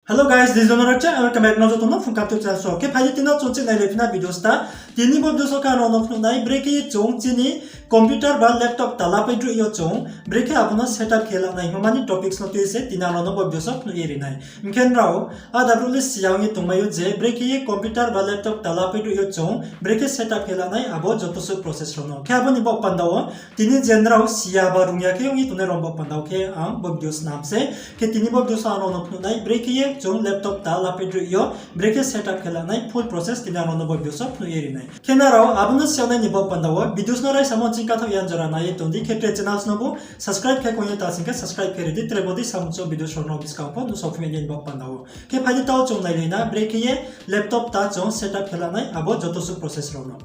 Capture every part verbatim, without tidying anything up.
Hello guys, this is Anurag Chang, welcome back no joto no Phungkha YouTube channel so. Khe phai di tini chung chini nailai phina video sta. Tini bo video so khe ang nrao no phnuh nai, brekhe ye chung chini computer ba laptop ta lapai droih yo chung brekhe abo no setup khe lanai hingmo ni topics no tui se tini ang nrao no bo video so phnuh ye ri nai. Hing khe nrao ada brouh le si ya ong ye tongmai ou je brekhe ye computer ba laptop ta lapai droih yo chung brekhe setup khe lanai abo joto suh process rao no. Khe abo ni baoh panda wo tini je nrao si ya ba rung ya khe ong ye tongnai rao baoh panda wo khe ang bo video snam se. Khe tini bo video so ang nrao no phnuh nai, brekhe ye chung laptop ta lapai droih yo brekhe setup khe lanai full process tini ang nrao no bo video so phnuh ye ri nai. Khe nrao abo no si ya nai ni baoh panda wo videos no raisamo ching kathaoh ya jora nai ye tong di, khe tre channels no bo subscribe khe kong ye ta sing khe subscribe khe ri di, tre bo di samung so videos rao no buskang pho nuhsao phimai ni baoh panda wo. Khe phai di taoh chung nailai na, brekhe ye laptop ta chung setup khe lanai abo joto suh process rao no.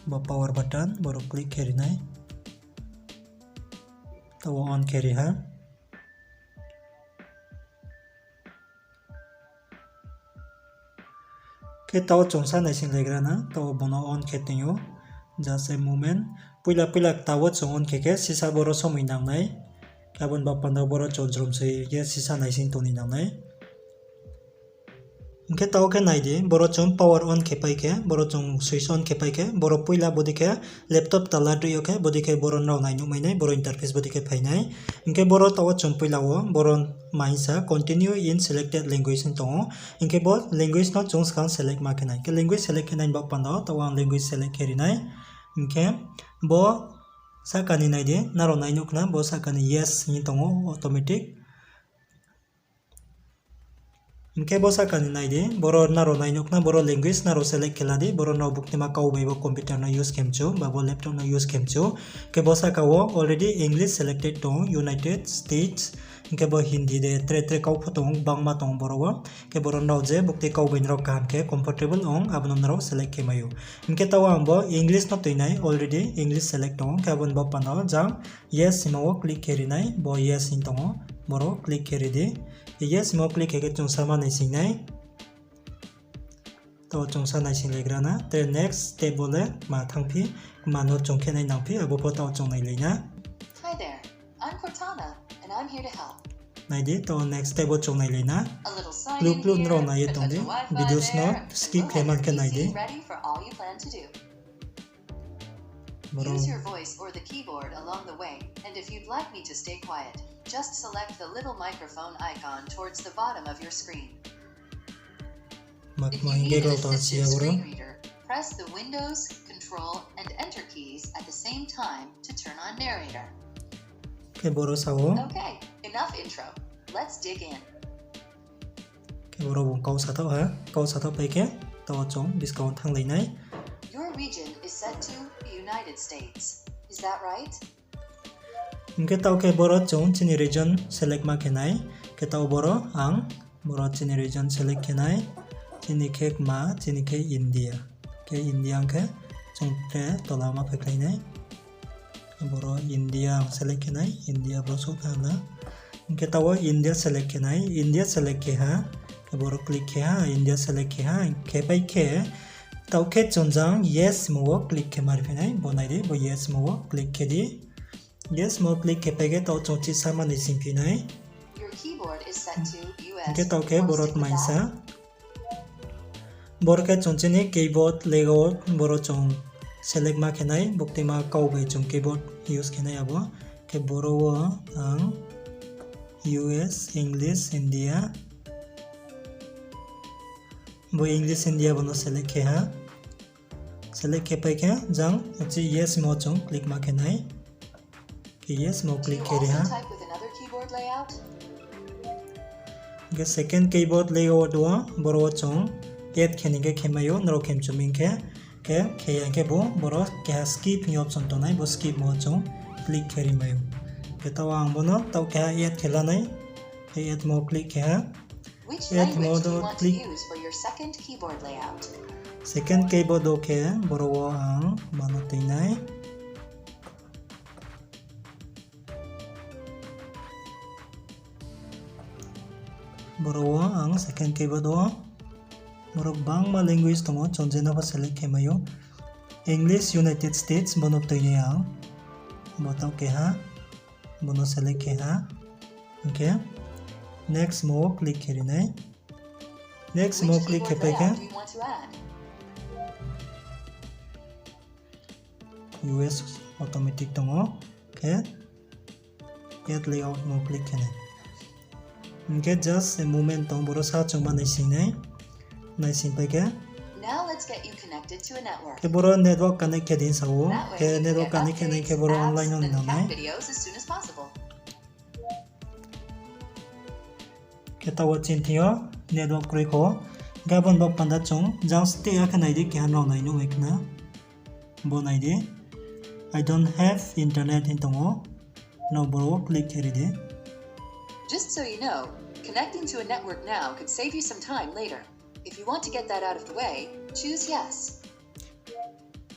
Bo power button, boro click khe ri nai. Taoh on khe ri ha. Khe taoh chung sa naising laigra na, taoh bo no on khe tong ou. Just a moment. Poila poila taoh chung on khe khe sisa boro somoi nang nai. Khe abo ni baoh panda boro chung jrom soi ye sisa naising tong ni nang nai. Hing khe taoh khe nai di, boro chung power on khe pai khe, boro chung switch on khe pai khe, boro poila bodei khe laptop ta la droih yo khe, bodei khe boro nrao nai nuhmai nai, boro interface bodei khe phai nai. Hing khe boro taoh chung poila wo, boro maisa continue in selected language hing tong ou. Hing khe bo language no chung skang select ma khe nai. Khe language select khe nai ni baoh panda wo, taoh ang language select khe ri nai. Hing khe bo sahka ni nai di, nrao nai nuh khna, bo sahka ni yes hing tong ou automatic. Hing khe bo sahka ni nai di, boro nrao nai nuh khna, boro language nrao select khe la di, boro nrao buktema kau bai bo computer no use khe mchu, ba bo laptop no use khe mchu. Khe bo sahka wo already English selected tong, United States, hing khe bo Hindi de tre tre kau pho tong, gbangma tong boro wo. Khe boro nrao je bukti kau bai nrao kaham khe comfortable ong, abo no nrao select khe mai ou. Hing khe taoh ang bo English no tui nai, already English select tong, khe abo ni baoh panda wo jang yes hingmo wo click khe ri nai, bo yes hing tong ou, boro click khe ri di. Yes hingmo click khe khe chung sa ma naising nai. Taoh chung sa naising laigra na, tre next step wo le ma thanngphi, ma no chung khe nai nangphi, abo pho taoh chung nailai na. Hi there, I'm Cortana, and I'm here to help. Nai di, taoh next step wo chung nailai na. Kluk kluk nrao nai ye tong di, videos no skip khe man khe nai di. Use your voice or the keyboard along the way, and if you'd like me to stay quiet, just select the little microphone icon towards the bottom of your screen. If you need an assistive screen reader, press the Windows, Control, and Enter keys at the same time to turn on narrator. Khe boro sa ou. Okay, enough intro. Let's dig in. Khe boro bung kau sathaoh ha, kau sathaoh pai khe, taoh chung buskang wo thannglai nai. Your region is set to the United States. Is that right? Hing khe taoh khe boro chung chini region select ma khe nai, khe taoh boro ang, boro chini region select khe nai, chini khe kma, chini khe India, khe India hing khe chung tre tola ma phaikhlai nai. Boro India ang select khe nai, India boro souh thanng na. Hing khe taoh wo India select khe nai, India select khe ha, khe boro click khe ha, India select khe ha, khe pai khe, taoh khe chung jang yes mo wo click khe ma ri phi nai, bo nai di, bo yes mo wo click khe di. Yes mo click khe pai khe taoh chung chisa ma naisingphi nai. Hing khe taoh khe boro tmaisa. Boro khe chung chini keyboard layout boro chung select ma khe nai, buktui ma kau bai chung keyboard use khe nai abo. Khe boro wo ang U S, English, India. Bo English, India bo no select khe ha. Select khe pai khe jang uchih yes mo chung click ma khe nai. Khe yes mo click khe ri ha. Hing khe second keyboard layout wo boro wo chung add khe ni khe khe mai ou, nrao khe mchu mi hing khe, khe khe ya hing khe bo boro keha skip hing ye option tongnai, bo skip mo chung click khe ri mai ou. Khe taoh ang bo no taoh keha add khe la nai, khe add mo click khe ha. Add mo do click. Second keyboard wo khe boro wo ang ma no tui nai. Boro wo ang second keyboard wo boro gbangma language tong ou, chung je no pho select khe mai ou. English United States bo no tui nai ang. Bo taoh keha, bo no select khe ha. Hing khe Next mo wo click khe ri nai. Next mo click khe pai khe U S automatic tong ou. Khe add layout mo click khe nai. Hing khe just a moment tong, boro sa chungma naising nai. Naising pai khe khe boro network connect khe di sa ou. Khe network connect khe nai khe boro online no ni nang nai. Khe taoh wo chini thing yo network kroi kho. Hing khe abo ni baoh panda chung jang steh ya khe nai di, keha nrao nai nuh mai khna. Bo nai di, I don't have internet hing tong ou. Nrao boro wo click khe ri di. Just so you know, connecting to a network now could save you some time later. If you want to get that out of the way, choose yes.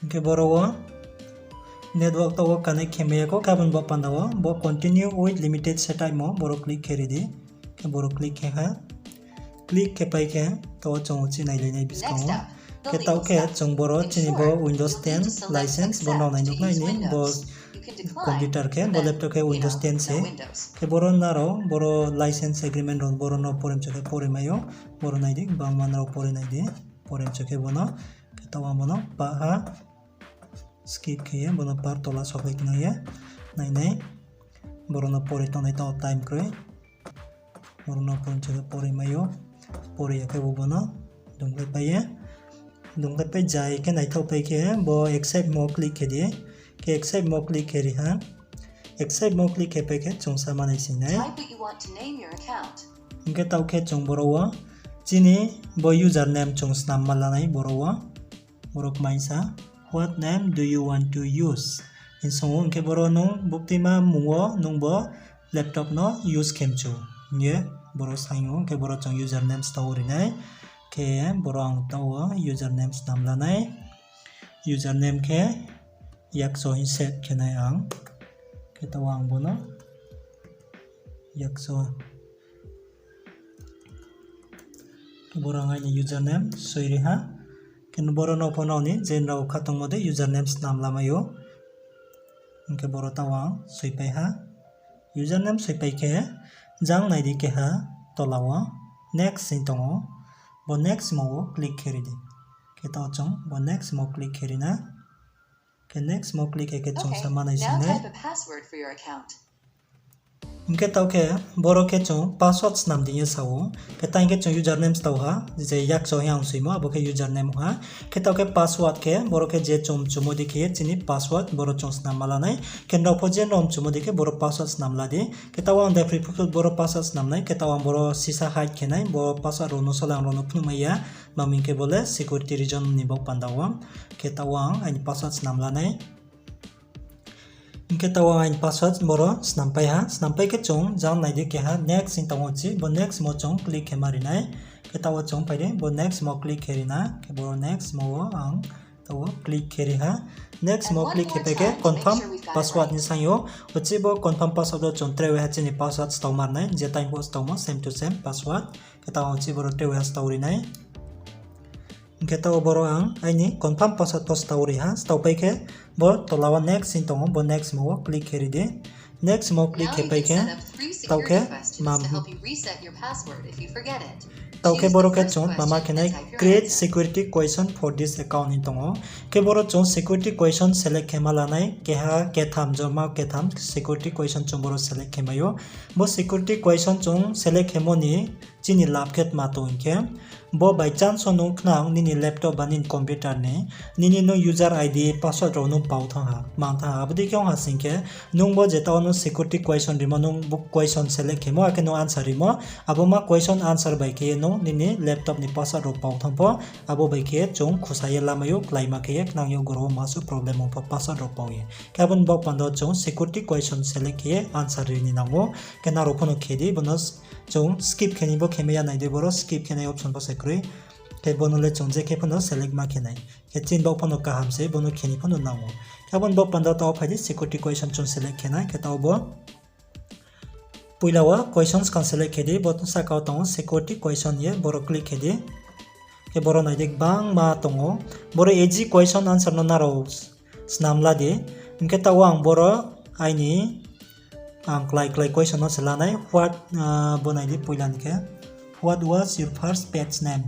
Hing khe boro wo network taoh wo connect khe mai ya kho, khe abo ni baoh panda wo bo continue with limited setup mo boro click khe ri di. Khe boro click khe ha. Click khe pai khe taoh wo chung uchi nailai nai buskang wo. Khe taoh khe chung boro chini bo Windows ten license bo nrao nai nuhnai ni bo computer khe, bo laptop khe Windows ten se. Khe boro nrao boro license agreement rao boro no pore mchu khe pore mai ou. Boro nai di, bangma nrao pore nai di. Pore mchu khe bo no, khe taoh ang bo no pah ha. Skip khe ye bo no par tola sophai khe nai ye nai nai. Boro no pore tongnai taoh time kroi. Boro no pore mchu khe pore mai ou. Pore ya khe bo bo no dungkhlai pai ye. Dungkhlai pai jai khe naithaoh pai khe bo accept mo click khe di. Khe accept mo click khe ri ha. Accept mo click khe pai khe chung sa ma naising nai. Hing khe taoh khe chung boro wo chini bo username chung snamma la nai boro wo. Boro kmaisa, what name do you want to use? Hing song ou, hing khe boro nung buktima mung wo nung bo laptop no use khe mchu. Hing ye boro saing ou, hing khe boro chung username stao ri nai. Khe boro ang taoh wo username snam la nai. Username khe yakso hing set khe nai ang. Khe taoh ang bo no yakso. Boro ang aini username soi ri ha. Khe boro no pho nrao ni je nrao khatongmo de username snam lamai ou. Hing khe boro taoh ang soipai ha. Username soipai khe jang nai di keha tola wo next hing tong ou. Bo next mo wo click khe ri di. Khe taoh chung bo next mo click khe ri na. Khe next mo click khe khe chung sa ma naising nai. Hing khe taoh khe boro khe chung password snam di ye sa ou. Khe tang khe chung username stao ha, je yakso hing ang soimo, abo khe username ha. Khe taoh khe password khe boro khe je chung mchumo di khe ye chini password boro chung snamma la nai. Khe nrao pho je nrao mchumo di khe boro password snam la di. Khe taoh ang depri phuh boro password snam nai, khe taoh ang boro sisa hide khe nai, bo password rao no sole ang rao no phnuh mai ya. Tma hing khe bo le security reason ni baoh panda wo. Khe taoh ang aini password snam la nai. Hing khe taoh ang aini password boro snampai ha. Snampai khe chung jang nai di keha next hing tong ou chi, bo next mo chung click khe ma ri nai. Khe taoh wo chung phai di, bo next mo click khe ri na, khe boro next mo wo ang taoh wo click khe ri ha. Next mo click khe pai khe confirm password ni saing ou. Uchih bo confirm password wo chung tre waiha chini password stao ma ri nai, je time pho staomo same to same password. Khe taoh uchih boro tre waiha stao ri nai. Hing khe taoh boro ang aini confirm password pho stao ri ha. Staopai khe bo tola wo next hing tong ou, bo next mo wo click khe ri di. Next mo click khe pai khe taoh khe ma, taoh khe boro khe chung tma ma khe nai, create security question for this account hing tong ou. Khe boro chung security question select khe ma la nai, keha ketham, joma ketham security question chung boro select khe mai ou. Bo security question chung select khemo ni chini lab khe tma tong hing khe, bo by chance wo nung khnang nini laptop ba nini computer ni, nini nung user I D, password rao nung pau thanng ha, mang thanng ha, abo dei khe ong ha sing khe, nung bo jeta wo nung security question rimo, nung bo question select khemo, akhe nung answer rimo, abo ma question answer bai khe ye nung nini laptop ni password rao pau thanng pho, abo bai khe ye chung khusa ye lamai ou, kláima khe ye khnang yo goro wo masuh problem ong pho password rao pau ye. Khe abo ni baoh panda wo chung security question select khe ye answer ri ni nang ou. Khe nrao pho no khe di, bo no chung skip khe ni bo khe mai ya nai di, boro skip khe nai option pho se kroi. Khe bo no le chung je khe pho no select ma khe nai. Khe chini baoh pho no kaham se, bo no khe ni pho no nang ou. Khe abo ni baoh panda wo taoh phai di, security question chung select khe nai, khe taoh bo poila wo question skang select khe di, bo sahka wo tong ou security question ye, boro click khe di. Khe boro nai di gbangma tong ou. Boro easy question answer no nrao snam la di. Hing khe taoh wo ang boro aini ang klái klái question no se la nai. What, bo nai di poila ni khe, What was your first pet's name?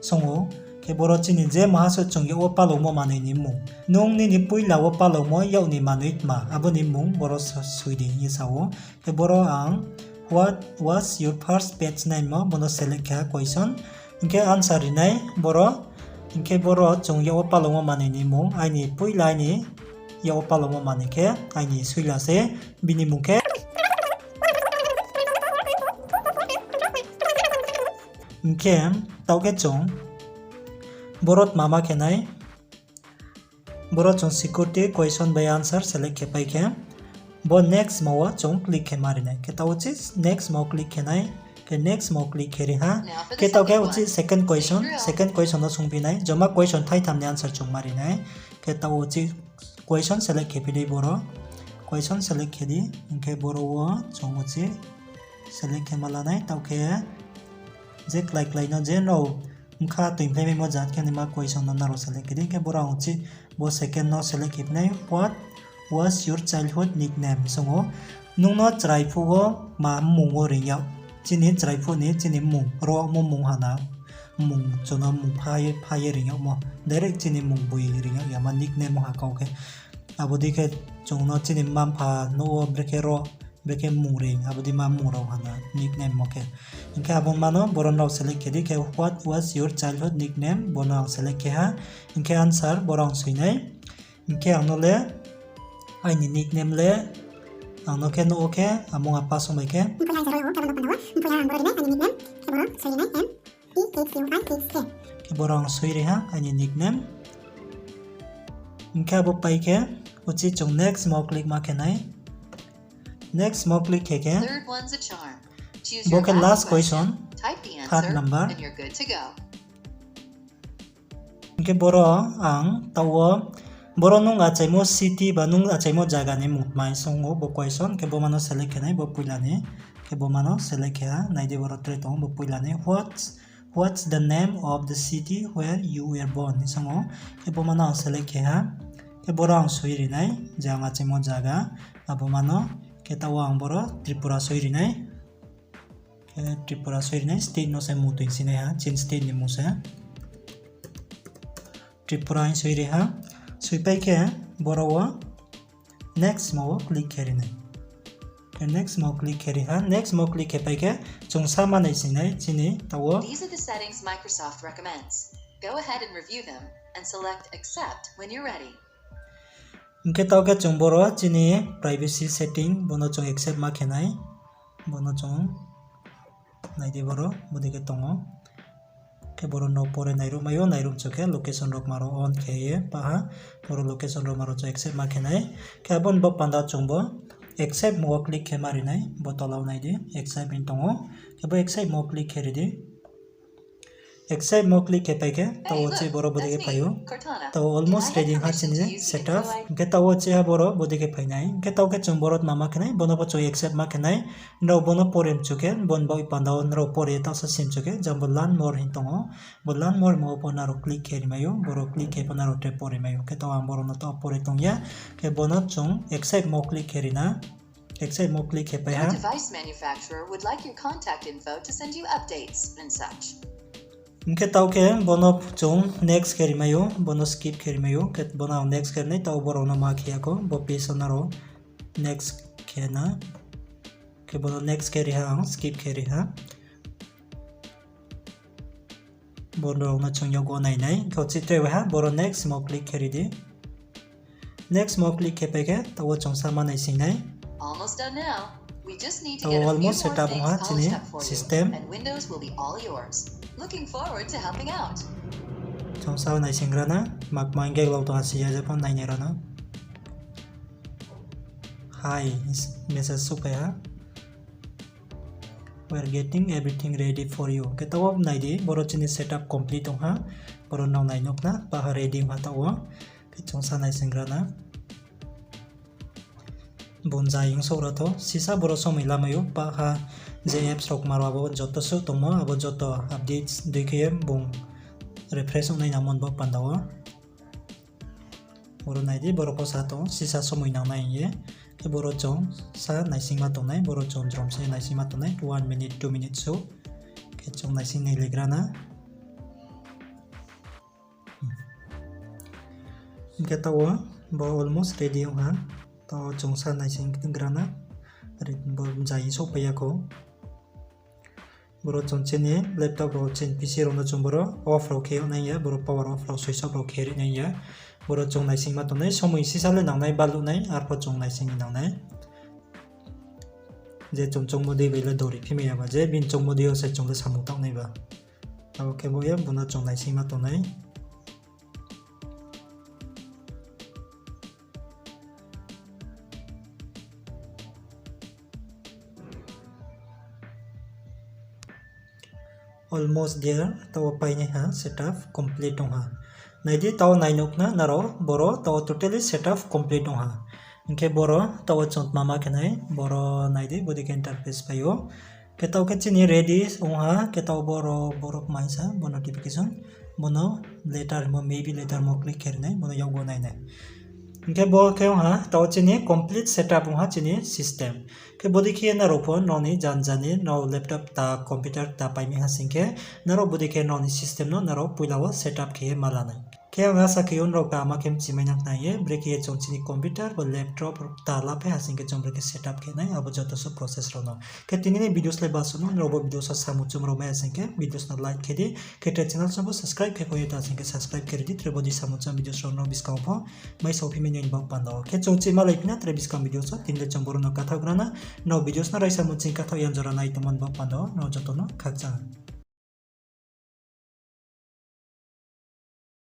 Song ou. Khe boro chini je maha suh chung yak wo palaomo manoi ni mmung. Nung nini poila wo palaomo yak ni manoi tma, abo ni mmung boro soi di hing ye sa ou. Khe boro ang What was your first pet's name? Bono select khe ha question. Hing khe answer ri nai boro. Hing khe boro chung yak wo palaomo manoi ni mmung, aini poila aini yak wo palaomo manoi khe aini suila se, bini mmung khe. Hing khe taoh khe chung boro tma ma khe nai. Boro chung security question bai answer select khe pai khe, bo next mo wo chung click khe ma ri nai. Khe taoh uchih next mo click khe nai. Khe next mo click khe ri ha. Khe taoh khe uchih second question, second question no sungphi nai. Joma question thaitham ni answer chung ma ri nai. Khe taoh uchih question select khe phi di boro. Question select khe di. Hing khe boro wo chung uchih select khe ma la nai. Taoh khe je klái klái no je nrao bkha toingphlaimaimo jat khe naima question no nrao select khe di. Hing khe boro ang uchih bo second no select khe phi nai. What was your childhood nickname? Song ou. Nung no chrai phuh wo ma mmung wo reing yag? Chini chrai phuh ni chini mmung, ro mo mmung ha na. Mmung chung no mmung pha ye, pha ye reing yagmo. Direct chini mmung boi reing yag ya ma nickname ha kau khe. Abo dei khe chung no chini mma-mpha nouh wo brekhe ro, brekhe mmung reing, abo dei ma mmung rao ha na nickname mo khe. Hing khe abo ma no boro nrao select khe di. Khe what was your childhood nickname? Bo no ang select khe ha. Hing khe answer boro ang soi nai. Hing khe ang no le aini nickname le, ang no khe nouh wo khe amung apa song bai khe Khe boro ang soi ri ha aini nickname. Hing khe abo pai khe uchih chung next mo click ma khe nai. Next mo click khe khe bo khe last question, third number. Hing khe boro ang taoh wo, boro nung achaimo city ba nung achaimo zaga ni mmung tma song ou bo question. Khe bo ma no select khe nai bo poila ni. Khe bo ma no select khe ha, nai di boro tre tong ou bo poila ni. What's the name of the city where you were born? Song ou. Khe bo ma no ang select khe ha. Khe boro ang soi ri nai je ang achaimo zaga, abo ma no. Khe taoh wo ang boro Tripura soi ri nai. Khe Tripura soi ri nai, state no se mung toing si nai ha, chini state ni mmung se Tripura hing soi ri ha. Soipai khe boro wo next mo wo click khe ri nai. Khe next mo click khe ri ha, next mo click khe pai khe chung sa ma naising nai chini taoh wo. These are the settings Microsoft recommends. Go ahead and review them and select accept when you're ready. Hing khe taoh khe chung boro chini privacy setting bo no chung accept ma khe nai. Bo no chung nai di boro, bo dei khe tong ou. Khe boro no pore nairuh mai ou, nairuh mchu khe location rao ma rao on khe ye pah ha. Boro location rao ma rao chung accept ma khe nai. Khe abo ni bo panda chung bo accept mo wo click khe ma ri nai, bo tola wo nai di, accept hing tong ou. Khe bo accept mo wo click khe ri di. Accept mo click khe pai khe taoh wo chih boro bo dei khe phai ou. Taoh wo almost ready ha chini setup. Hing khe taoh wo chih ha boro bo dei khe phai nai. Hing khe taoh khe chung boro tma ma khe nai, bo no pho chung accept ma khe nai. Nrao bo no pore mchu khe, bo ni baoh panda wo nrao pore ye taoh sa sim chu khe, jang bo learn more hing tong ou. Bo learn more mo wo pho nrao click khe ri mai ou, boro click khe pho nrao tre pore mai ou. Khe taoh ang boro no taoh pore tong ya. Khe bo no chung accept mo click khe ri na. Accept mo click khe pai ha. Your device manufacturer would like your contact info to send you updates and such. Hing khe taoh khe bo no chung next khe ri mai ou, bo no skip khe ri mai ou, khe bo no ang next khe ri nai, taoh boro no ma khe ya kho, bo page wo nrao next khe na. Khe bo no next khe ri ha, ang skip khe ri ha. Bo rao no chung yakgu nai nai. Khe uchih tre ha, boro next mo click khe ri di. Next mo click khe pai khe, taoh wo chung sa ma naising nai. Taoh wo almost setup ong ha chini system. Chung sa naising gra na, makma hing khe glao tong ha si ya, je phone nainai rao no. Hi, message souhphai ha. We are getting everything ready for you. Khe taoh wo nai di, boro chini setup complete ong ha. Boro nrao nai nuh na, pah ha ready ong ha taoh wo. Khe chung sa naising gra na. Bung zai ong souh ra tho, sisa boro somoi lamai ou, pah ha je apps rao kma rao abo joto suh tongmo, abo joto updates dei khe ye bung refresh ong nai nangmo ni bo panda wo. Boro nai di, boro pho sa tong, sisa somoi nang nai hing ye. Boro chung sa naisingma tongnai, boro chung jrom se naisingma tongnai, one minute, two minutes so. Khe chung naising nai legra na. Hing khe taoh wo bo almost ready ong ha. Taoh chung sa naising gra na. Bo jai souhpai ya kho. Boro chung chini laptop rao, chini P C rao no chung boro off rao khe nai ya, boro power off rao, switch off rao khe ri nai ya. Boro chung naisingma tongnai, somoi sisa le nangnai, baluh nai, arpho chung naising ni nangnai. Je chung choungmo dei bai le dori phimai ya ba, je bini choungmo dei yo se chung le samung taoh nai ba. Abo khe bo ye, bo no chung naisingma tongnai. Almost there, taoh wo painaiha setup complete ong ha. Nai di, taoh wo nai nuh khna nrao, boro taoh wo totally setup complete ong ha. Hing khe boro taoh wo chung tma ma khe nai, boro nai di, bodei khe interface phai ou. Khe taoh khe chini ready ong ha, khe taoh boro, boro kmaisa, bo notification, bo no letter mo, maybe letter mo click khe ri nai, bo no yakgu nai nai. Hing khe bo khe ong ha, taoh chini complete setup ong ha chini system. Khe bodei khe nrao pho nrao ni jan jani nrao laptop ta computer ta paimai ha sing khe, nrao bodei khe nrao ni system no nrao poila wo setup khe ye ma la nai. Khe ang asa khe ou nrao kaham khe mchimai nang khna ye, brekhe ye chung chini computer bo laptop ta laphai ha sing khe chung brekhe setup khe nai, abo joto suh process rao no. Khe tini ni videos le basuh no, nrao bo videos wo samung chum rao mai ha sing khe videos no like khe di, khe tre channel song bo subscribe khe koi ye ta sing khe subscribe khe ri di, tre bodei samung chum videos rao no buskang pho mai sao phi mai ni baoh panda wo. Khe chung chimalai phi na tre buskang videos wo, tini le chung boro no kathaoh gra na, nrao videos no raisa muching kathaoh yan jora nai tongmo ni baoh panda wo, nrao joto no khakchang.